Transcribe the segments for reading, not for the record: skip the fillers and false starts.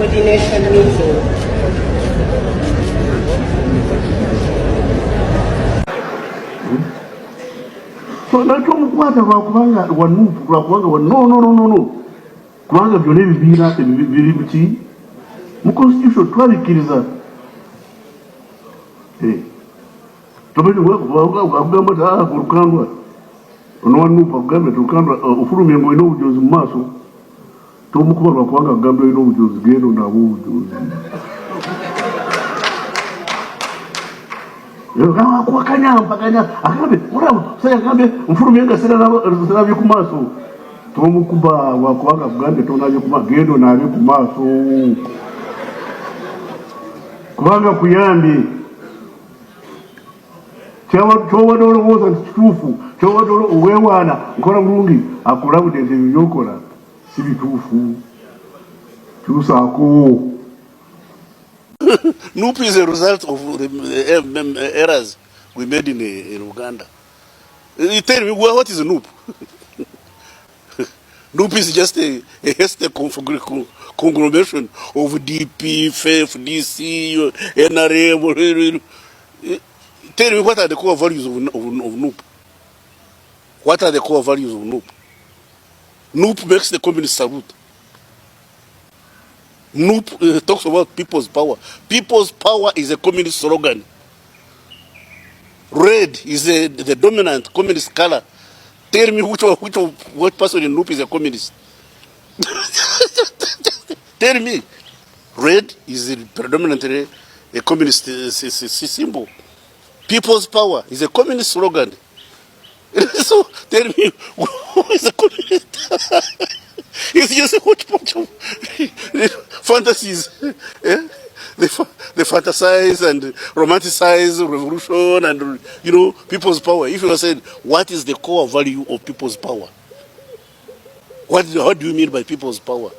coordination meeting. Tomukwata lwakubanga wa NUP, lwakubanga wa, no, no, no, no, no, kubanga byonna ebibiina biri biki mu constitution twabikkiriza. Akugamba ti olukandwa onowa NUP akugambye ti olukandwa ofulumye nga olina obujozi mu maaso, tomukuba lwakubanga akugambye olina obujozi, genda onaaba obujozi. Kuwakanya mpakanya agambe olaba agambye nfulumye nga sirabye ku maaso, tomukuba lwakubanga akugambye tonabye ku maaso, genda onaabe ku maaso kubanga kuyambye. Kyobadde olowooza nti kituufu, kyobadde weewaana nkola bulungi, akulabudde nti ebyo byokola si bituufu, kyusaako. NUP is a result of the errors we made in Uganda. You tell me, well, what is NUP? NUP is just a hasty conglomeration of DP, FF, DC, NRM. Tell me, what are the core values of NUP? What are the core values of NUP? NUP makes the communist salute. NUP talks about people's power. People's power is a communist slogan. Red is the dominant communist color. Tell me what person in NUP is a communist. Tell me. Red is predominantly a communist symbol. People's power is a communist slogan. So tell me, who is a communist? It's just a hodgepodge of fantasies. Eh? They fantasize and romanticize revolution and, you know, people's power. If you are saying, what is the core value of people's power? What do you mean by people's power?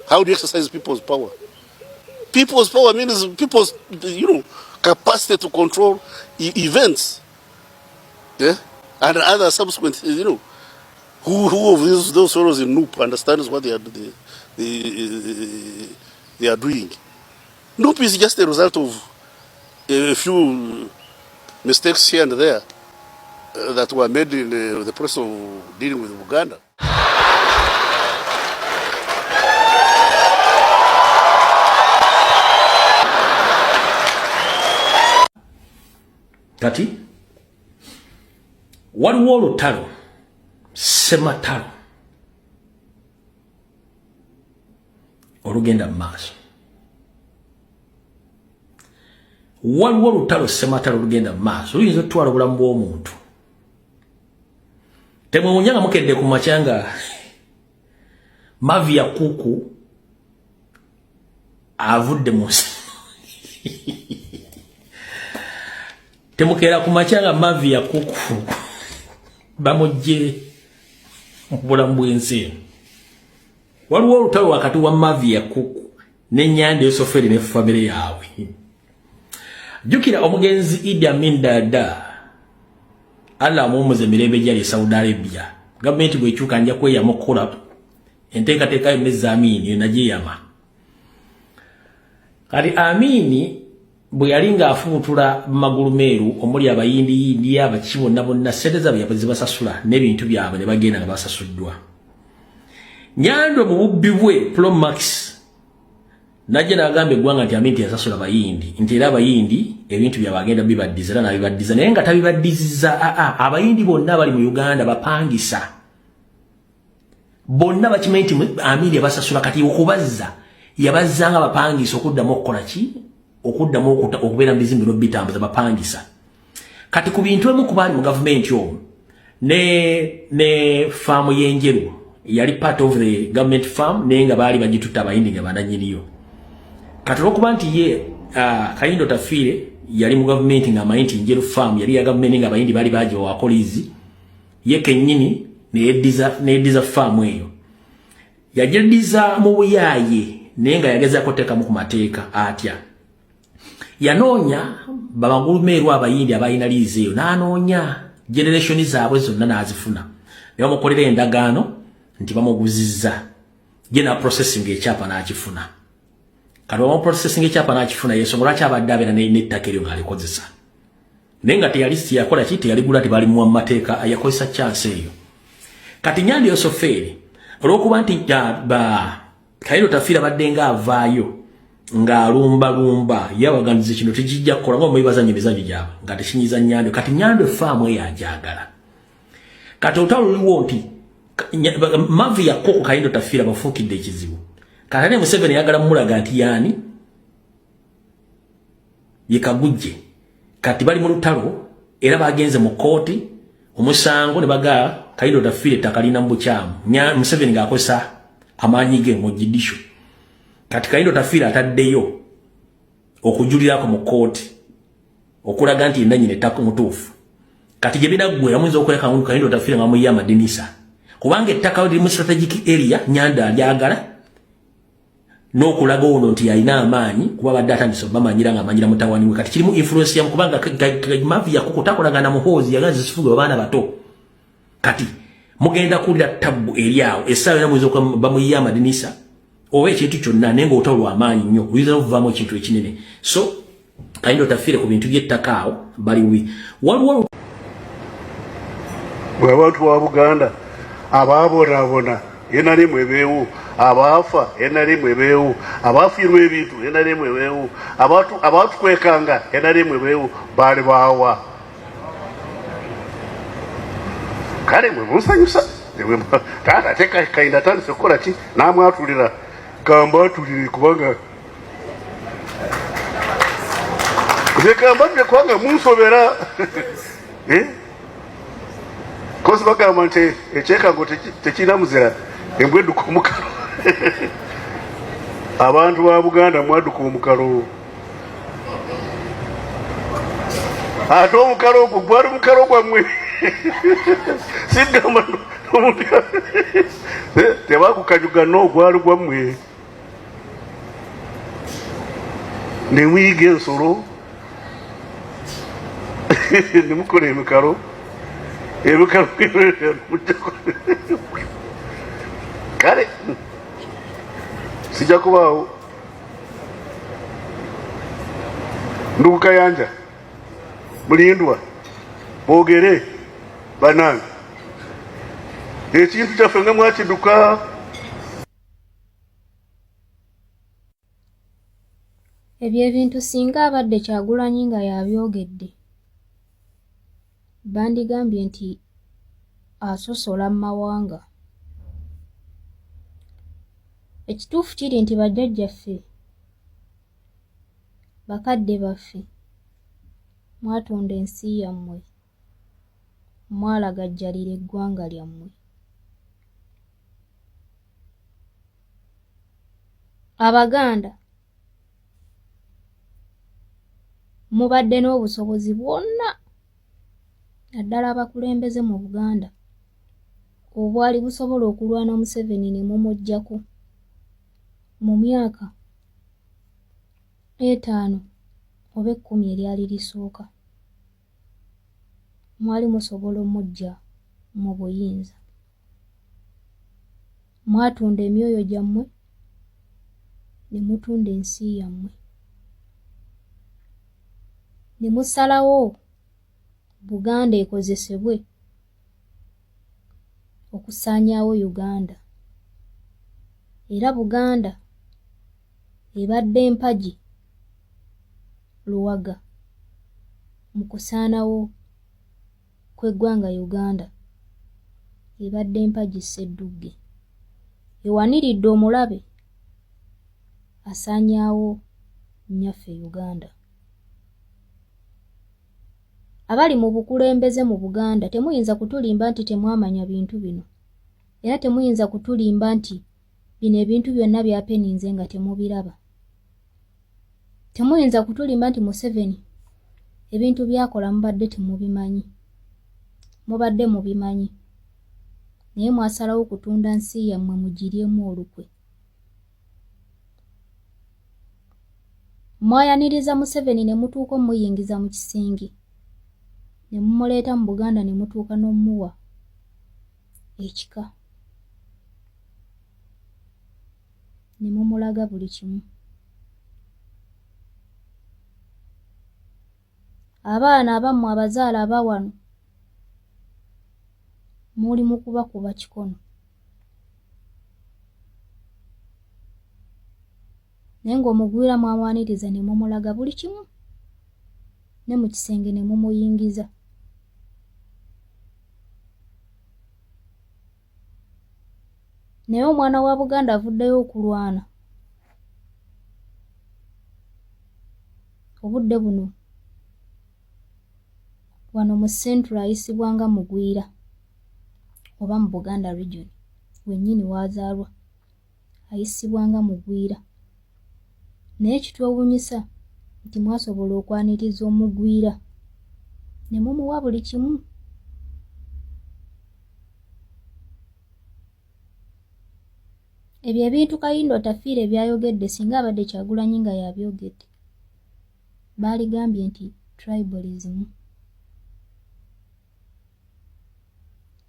How do you exercise people's power? People's power means people's, you know, capacity to control events. Yeah? And other subsequent, you know, who of those fellows in NUP understands what they are doing? NUP is just a result of a few mistakes here and there that were made in the process of dealing with Uganda. Kati waliwo olutalo ssematalo olugenda mu maaso. Waliwo olutalo ssematalo olugenda mu maaso luyinza okutwala obulamu bw'omuntu. Temwewuunya nga mukedde ku makya nga Mavi ya kuku avudde mu nsi. Temukeera ku makya nga Mavi ya kuku bamugye mu bulamu bw'ensi eno. Waliwo olutalo wakati wa Mavi ya kuku n'ennyanda esoferi ne famire yaabwe. Jjukira omugenzi Idi Amin Dada, Allah amuwummuze emirembe gyali e Saudi Arabia. Gavumenti bw'ekyuka nja kweyama okukola enteekateeka yonna eza Amini nagyeyama. Kati Amini bwe yali ng'afubutula magulu meeru omuli abayindiyindi abaki bonna bonna ssente zaabwe zibasasula n'ebintu byabwe ne bagenda nga basasuddwa. Nyando mu bubbi bwe Promax najja n'agamba eggwanga nti Amini teyasasula bayindi, nti era abayindi ebintu byabwe agenda bibaddiza era n'abibaddiza, naye nga tabibaddizza. Aa, abayindi bonna abali mu Uganda bapangisa bonna bakimanyi nti Amini yabasasula. Kati okubazza yabazzanga bapangisa okuddamu okukola ki, okuddamu okubeera mu bizimbe n'obitambuza bapangisa. Kati ku bintu emu ku baali mu gavumenti omwo ne faamu y'Enjeru yali part of the government farm, naye nga baali bagitutte abayindi nga banannyiniyo. Kati olwokuba nti ye Kayindo Tafiire yali mu gavumenti ng'amanyi nti Njeru farm yali ya gavumenti nga abayindi baali bagiwaako liizi, ye kennyini neyeddiza faamu eyo. Yagyeddiza mu buyaaye, naye nga yagezaako teekamu ku mateeka atya. Yanoonya bamagulumeeru abayindi abalina liizi eyo, n'anoonya generation zaabwe zonna n'azifuna, ne bamukolera endagaano nti bamuguzizza, ye na processing ekyapa n'akifuna. Kati bamuprocessing ekyapa n'akifuna, yensonga lwaki abadde abeera n'ettaka eryo ng'alikozesa, naye nga teyali yakola ki, teyaligula, tebalimuwa mu mateeka, yakozesa chance eyo. Kati Nyanda Yosofeeri, olw'okuba nti ba Kayindo Tafiira badde ng'avaayo ng'alumbalumba, yabaganiza kino tekijja kukola nga omuyi bazanya emizannyo gyabwe nga tekinyiza Nyando. Kati Nyando efaamu eyo agyagala. Kati olutalo luliwo nti Mavi yakoko Kayindo Tafiira bafuukidde ekizibu. Kati ate Museveni yagala mulaga nti yaani ye Kagujje. Kati bali mu lutalo era bagenze mu kooti omusango ne bagaa Kayindo Tafiira ettaka lina mu bukyamu, Museveni ng'akozesa amaanyi ge mu judicial. Kati Kayindo Tafiira ataddeyo okujulirako mu kooti okulaga nti yenna nyina ettaka mutuufu. Kati gye binaggwera muyinza okuleka ngu Kayindo Tafiira nga muyiye amadinisa, kubanga ettaka liri mu strategic area, Nyanda alyagala n'okulaga ono nti alina amaanyi, kuba badde atandise bamanyira nga amanyira mutawani we. Kati kirimu influence yamu, kubanga Mavi Yakuku takolagana Muhoozi, yagaza zifuge abaana bato. Kati mugenda kuwulira tabbu eri awo essaawa era muyinza okuba bamuyiye amadinisa oba ekintu kyonna, naye ng'olutalo lw'amaanyi nnyo luyinza n'okuvaamu ekintu ekinene. So Kayindo Tafiire ku bintu by'ettaka awo baliwi waliwo Bwe abantu ba Buganda abaabonaabona NRM ebeewo, abaafa NRM ebeewo, abaafiirwa ebintu NRM ebeewo, abaatukwekanga NRM ebeewo, baali baawa. Kale mwe munsanyusa. Taata ate Kahinda atandise kukola ki, n'amwatulira, kambaatulire kubanga nze kambatulire kubanga munsobera. Eh? Kozi bagamba nti ekyekango tekirina muzira, embwa edduka omukalo. Abantu ba Buganda mwadduka omukalo, ate omukalo ogwo gwali mukalo gwammwe. Sigamba omuntu tebakukanyuga, no gwali gwammwe nemuyiga ensolo nemukola emikalo ebikalo. Kale sijja kubaawo. Ndugu Kayanja, Mulindwa, boogere banange, ekintu kyaffe nga mwakiduka. Ebyo ebintu singa abadde Kyagulanyi nga y'abyogedde, bandigambye nti asosola mu mawanga. Ekituufu kiri nti bajjajjaffe, bakadde baffe, mwatunda ensi yammwe, mwalagajjalira eggwanga lyammwe. Abaganda mubadde n'obusobozi bwonna, naddala abakulembeze mu Buganda, obwali busobola okulwana Museveni ne mumuggyako mu myaka 5 oba 10 eryali lisooka. Mwali musobola omuggya mu buyinza. Mwatunda emyoyo gyammwe ne mutunda ensi yammwe ne musalawo Buganda ekozesebwe okusaanyaawo Uganda. Era Buganda ebadde mpagi luwaga mu kusaanawo kw'eggwanga Uganda, ebadde mpagi sseddugge ewaniridde omulabe asaanyaawo nnyaffe Uganda. Abali mu bukulembeze mu Buganda temuyinza kutulimba nti temwamanya bintu bino, era temuyinza kutulimba nti bino ebintu byonna byapeninze nga temubiraba. Temuyinza kutulimba nti Museveni ebintu by'akola mubadde temubimanyi. Mubadde mubimanyi, naye mwasalawo kutunda nsi yammwe mugiryemu olukwe. Mwayaniriza Museveni ne mutuuka omuyingiza mu kisenge ne mumuleeta mu Buganda ne mutuuka n'omuwa ekika ne mumulaga buli kimu. Abaana abammwe abazaala aba wano muli mu kubakuba kikono. Naye ng'omugwira mwamwaniriza ne mumulaga buli kimu ne mu kisenge ne mumuyingiza. Naye omwana wa Buganda avuddeyo okulwana obudde buno wano mu Central ayisibwa nga mugwira oba mu Buganda region wennyini w'azaalwa ayisibwa nga mugwira. Naye kitwewuunyisa nti mwasobola okwaniriza omugwira ne mumuwa buli kimu. Ebyo ebintu Kahinda Otafiire by'ayogedde singa abadde Kyagulanyi nga y'abyogedde baaligambye nti tribalism.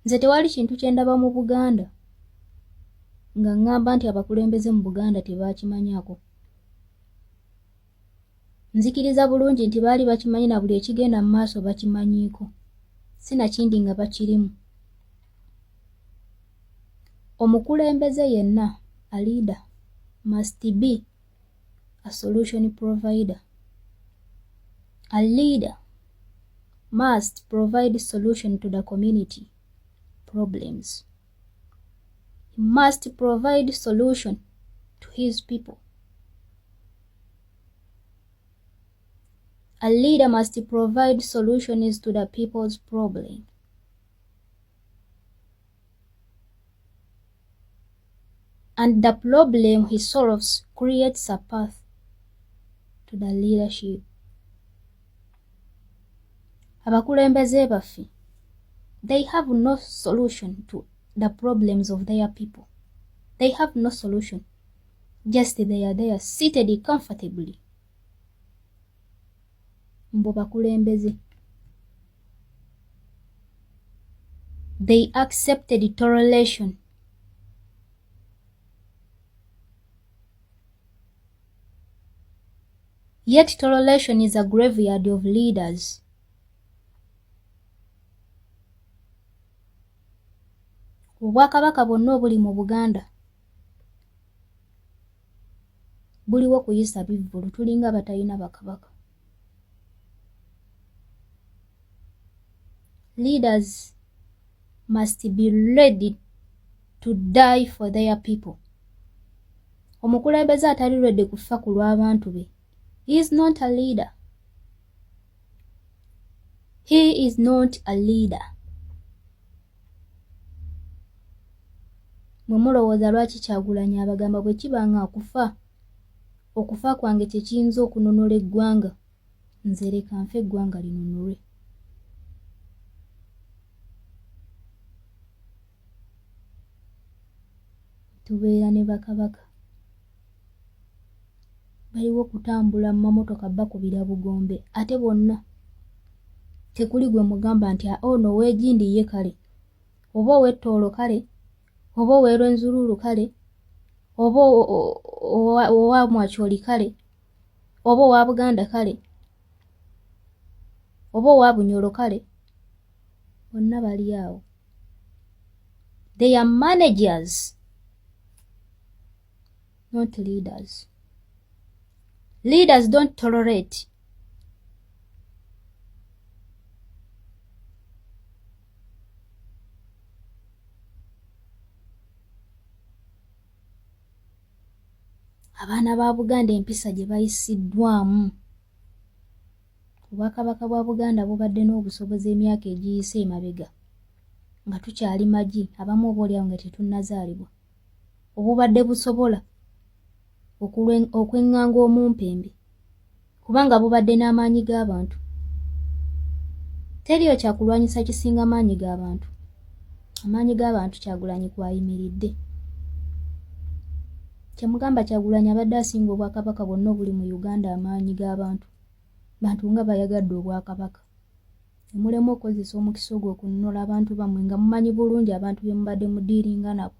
Nze tewali kintu kye ndaba mu Buganda nga ŋŋamba nti abakulembeze mu Buganda tebaakimanyaako. Nzikiriza bulungi nti baali bakimanyi na buli ekigenda mu maaso bakimanyiiko, si na kindi nga bakirimu. Omukulembeze yenna, a leader, must be a solution provider. A leader must provide solution to the community problems. He must provide solution to his people. A leader must provide solutions to the people's problem. And the problem he solves creates a path to the leadership. Abakulembeze baffe, they have no solution to the problems of their people. They have no solution. Just they are there seated comfortably. Mbu bakulembeze. They accepted toleration. Yet toleration is a graveyard of leaders. Obwakabaka bwonna obuli mu Buganda buliwo kuyisa bivvulu, tulinga batalina bakabaka. Leaders must be ready to die for their people. Omukulembeze atali ready kufa ku lw'abantu be, he is not a leader. He is not a leader. Mwe mulowooza lwaki Kyagulanyi abagamba bwe kiba nga okufa okufa kwange kye kiyinza okununula eggwanga, nze leka nfe eggwanga linunulwe. Tubeera ne bakabaka baliwo kutambula mu mamotoka bakubira bugombe ate bonna tekuli gwe mugamba nti ono ow'egindi ye kale oba ow'ettoolo kale oba ow'erwenzululu kale oba owa Mwakyoli kale oba owa Buganda kale oba owa Bunyoro kale, bonna bali awo. They are managers, not leaders. Leaders don't tolerate. Abaana ba Buganda empisa gye bayisiddwamu. Obwakabaka bwa Buganda bubadde n'obusobozi emyaka egiyise emabega nga tukyali magi, abamu oba oliawo nga tetunnazaalibwa, obubadde busobola okweŋŋanga omumpembe kubanga bubadde n'amaanyi g'abantu. Teriyo kyakulwanyisa kisinga maanyi g'abantu. Amaanyi g'abantu Kyagulanyi kw'ayimiridde. Kyemugamba Kyagulanyi abadde asinga obwakabaka bwonna obuli mu Uganda amaanyi g'abantu. Bantu nga bayagadde obwakabaka. Ne mulema okukozesa omukisa ogwo okununula abantu bammwe nga mumanyi bulungi abantu be mubadde mudiiringa nabo.